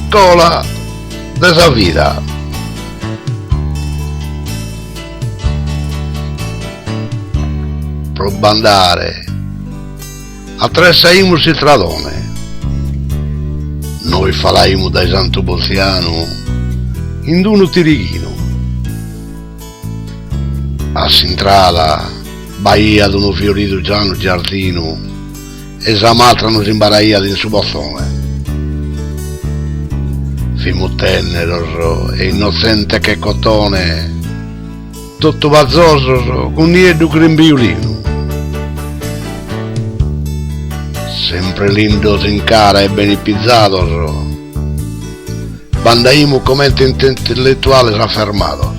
S'iscola de sa vida. Pro b'andare atressaimus s'istradone. Nois falaimus dae Santu Botzianu in unu tirighinu. A s'intrada b'aiat unu fioridu gianu giardinu e sa mastra nos imbaraiat in su potzone. Fimus tènneros e innotzentes che cotone, totu pazosos cun nieddu grimbiulinu. Sempre lindos in cara e bene ipizados, b'andaimus comente intelletuales afermados.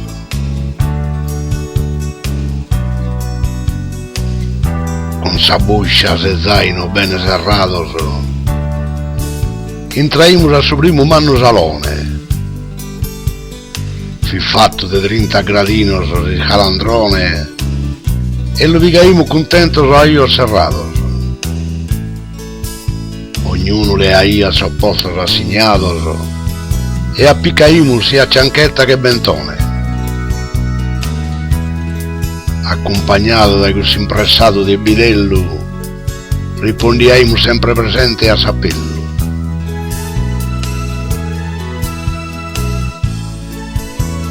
Cun sa buscia e zainu bene serrados, intraimus a su primu mannu salone. Fit fatu de trinta gradinos s'iscalandrone e lu pigaimus cuntentos a ojos serrados. Ognunu leaiat sos postos assignados e apicaimus siat cianchetta che bentone. Acumpagnadu dae cuss'impressadu de bidellu, ripondiaimus sempre presente a s'apellu.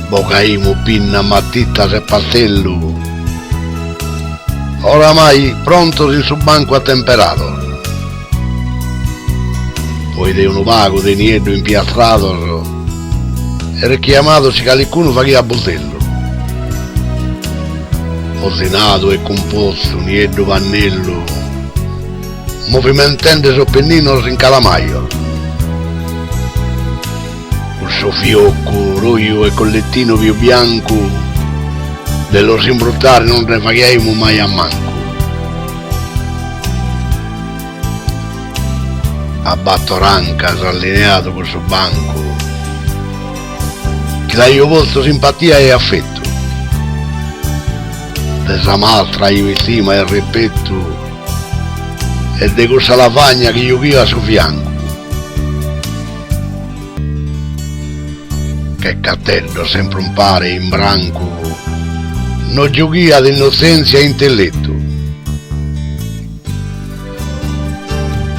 Bogaimus pinna, matitas e pastellu, oramai prontos in su bancu atemperados. Poi de unu pagu de nieddu impiastrados e rechiamados si calicunu faghiat buldellu. Ordinadu e cumpostu nieddu pannellu, movimentende sos penninos in calamajos. Cun su fioccu ruju e collettinu pius biancu, de los imbruttare non nde faghiaimus mai a mancu. A battor ancas allineadu cussu bancu, chi l'aio postu simpatia e affettu, de sa mastra aio istima e rispettu e de cussa lavagna chi jughio a su fiancu. Che cateddos sempre umpare in brancu, nos giughiat innotzèntzia e intelletu.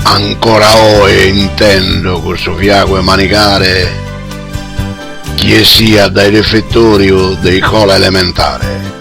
Ancora oe intendo cussu fiagu 'e manigare chi 'essiat dae refetòriu de iscola elementare.